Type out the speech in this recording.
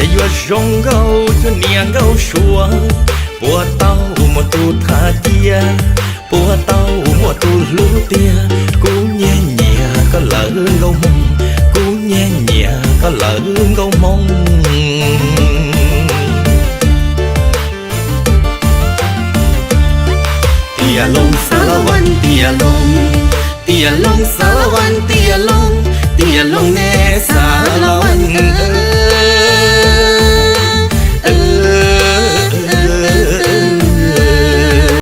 Yuav zoo nkauj cuag niam nkauj Suav, puas tau muaj tus tham cia, puas tau muaj tus hlub tiag. Kuv nyiag nyiam koj lawm nkauj Hmoob, kuv nyiag nyiam koj lawm nkauj Hmoob. Tiam Looj Xav Las Vas, Tiam Looj, Tiam Looj Xav Las Vas, Tiam Looj, Tiam Looj neb Xav Las Vas.